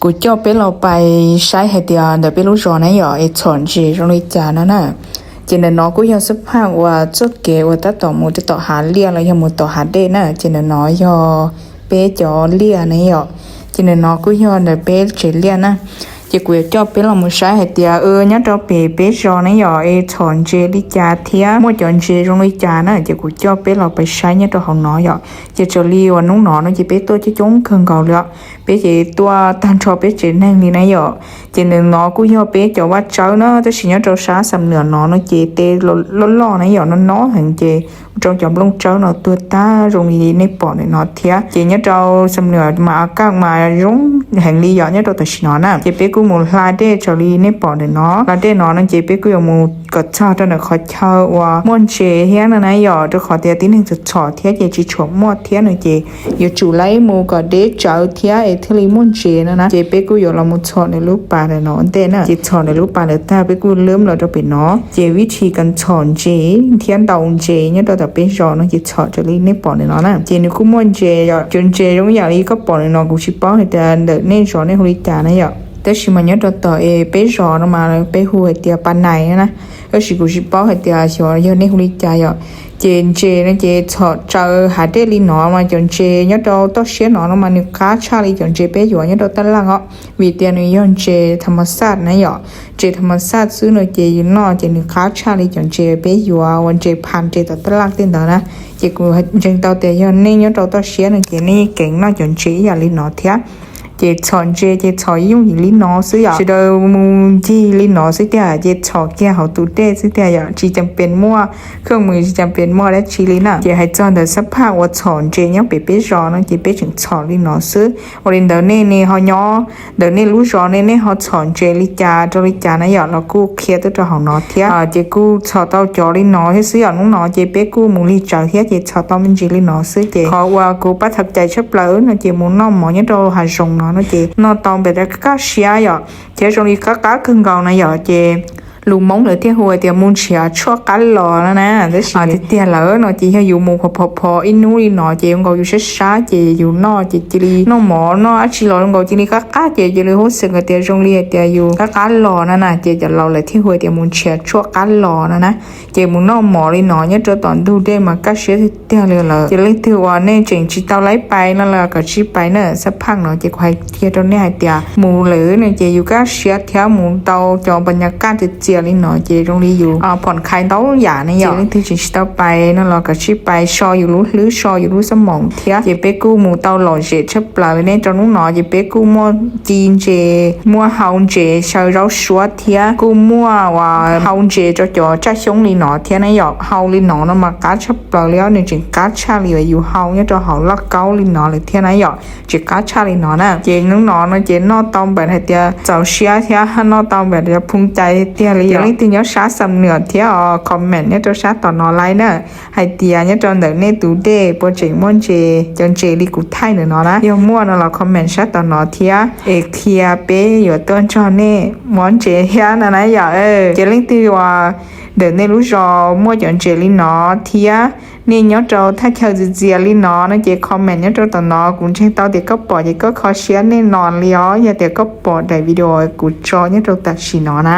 Kuv coj peb los pais saib hais tias ntawm peb lub zos na yom es txhom ntses zoo li cas no na. Ces ntawm no kuj yog xab phaj uas txoj kev uas tab tom mus rau tom hav liaj los yog mus tom hav dej na. Ces ntawm no yog peb cov liaj na yom. Ces ntawm no kuj yog ntawm peb tsev liaj na. Ces kuv yuav coj peb los mus saib hais tias nyob rau pem peb zos na yom es txhom ntses li cas thiab muaj cov ntses zoo li cas na. Ces kuv coj peb los pais saib nyob rau hauv no yom. Ces raws li uas hnub no no ces peb tuaj coob coob kawg nkaus li os. Peb ces tuaj tag nrho peb tsev neeg li na yom. Ces ntawm no kuj yog peb cov vaj tsawb na, tab sis nyob rau sab Xam Nuam no no ces tej loj loj na yom, no no heev ces ua rau cov nplooj tsawb no tuag tag zoo li nej pom ntawm no thiab. Ces nyob rau Xam Nuam mas kaj mas zoo heev li yom nyob rau tam sim no na. Ces peb kuj mus hla dej raws li nej pom ntawm no, hla dej no no ces peb kuj yuav mus kom txog rau ntawm qhov chaw uas muaj ntses thiab no na yom, rau qhov tias tib neeg txom txom thiab ces tsis tshua muaj thiab no ces yuav tsum laib mus kom deb tsawv thiab es thiaj li muaj ntses no na. Ces peb kuj yuav los mus txhom nws lub pas ntawm no ua ntej na. Ces txhom nws lub pas ntawd tag peb kuj lwb los rau pem no. Ces vib thib kov txhom ntses thiab ntaus ntses nyob rau tom peb zos no ces txhom raws li nej pom ntawm no na. Ces nws kuj muaj ntses yom, cov ntses zoo yam li koj pom ntawm no kuv tsis paub hais tias ntawm nej zos nej hu li cas na yom. Tab sis mas nyob rau tom es peb zos no mas peb hu hais tias pa nais na. Tab sis kuv tsis paub hais tias xyov yog nej hu li cas yom. Ces ntses no ces txhom raws hav dej li no mas cov ntses nyob rau toj siab no no mas nws qab tshaj li cov ntses peb yuav nyob rau taj laj os. Vim tias nws yog ntses tham mas xaj na yom. Ntses tham mas xaj xwb no ces yus noj ces nws qab tshaj li cov ntses peb yuav uas ntses phas ntses tom taj laj tej ntawd na. Ces kuv ntseeg tau tias yog nej nyob rau toj siab no ces nej keev noj cov ntses ib yam li no thiab. Ces txhom ntses ces txhom yooj yim li no xwb yom, sawv daws mus ncig li no xwb tiag, ces txhom kiag hauv tus dej xwb tiag yom, tsis cam pes muaj kheej mus, tsis cam pes muaj dab tsi li na. Ces hais txog ntawm xab phaj uas txhom ntses nyob pem peb zos no ces peb tseem txhom li no xwb. Ua li ntawd nej ne ho nyob ntawm nej lub zos ne nej ho txhom ntses li cas rau li cas na yom, los kuj qhia tuaj rau hauv no thiab. Ces kuj txhom tau cov li no thiab xwb yom, hnub no ces peb kuj mus lig tsawv thiab ces txhom tau me ntsis li no xwb. Ces qhov uas kuv pab thav cais tshaj plaws no ces mus noj mov nyob rau hav zoov no no ces noj tau npaum li kaj siab yom, thiab zoo li qab qab kawg nkaus na yom. Ces lus Hmoob lawv thiaj hu tias mus nrhiav tshuaj qab los no na. Tab sis tiag tiag lawm no ces yog yus mus phov phov phov ib hnub li no ces zoo nkaus yus sab sab ces yus noj ces cia li noj mov noj dab tsi los zoo nkaus cia li qab qab ces cia li hub xeem hais tias zoo li hais tias yus qab qab los no na. Ces cov laus lawv thiaj hu tias mus nrhiav tshuaj qab los no na. Ces mus noj mov li no nyob rau tom ntug dej mas kaj siab tiag tiag li lawm. Ces leej twg uas nej tseem tsis tau laib pais no los kom tsij pais na. Xab phaj no ces kuv hais kiag rau nej hais tias mus lawm no ces yus kaj siab thiab mus tau cov npas nyas kaj txias txias li no ces zoo li yus phom khais ntau yam ne yom. Ces leej twg tseem tsis tau pais no los kom tsij pais so yus lub hlwb so yus lub xab moos thiab. Ces peb kuj mus tau lom zem tshaj plaws ne rau hnub no ces peb kuj muaj ci ntses, muaj hau ntses xyaw zaub suab thiab kuj muaj uas hau ntses rau cov tsaj xyoob li no thiab na yom. Hau li no no mas qab tshaj plaws li os, nws tseem qab tshaj li uas yus hau nyob rau hauv lauj kaub li no lawm thiab na yom. Tseem qab tshaj li no na. Ces hnub no no ces noj tau npaum hais tias txaus siab thiab noj tau npaum li phoo cai tiag li yom. Leej twg nyob sab Xam Nuam thiab os comment nyob rau sab tom no laiv na, hais tias nyob rau ntawm nej tus dej puas tseem muaj ntses, cov ntses li kuv thaij ntawm no na. Yog muaj no los comment sab tom no thiab es qhia peb yuav tuaj nrog nej muab ntses thiab no na yom. Ces leej twg uas ntawm nej lub zos muaj cov ntses li no thiab nej nyob rau thaj chaw txias txias li no no ces comment nyob rau tom no, kuv ntseeg tau tias koj pom ces koj kho siab nej no li os yog tias koj pom daim video kuv tso nyob rau tam sim no na.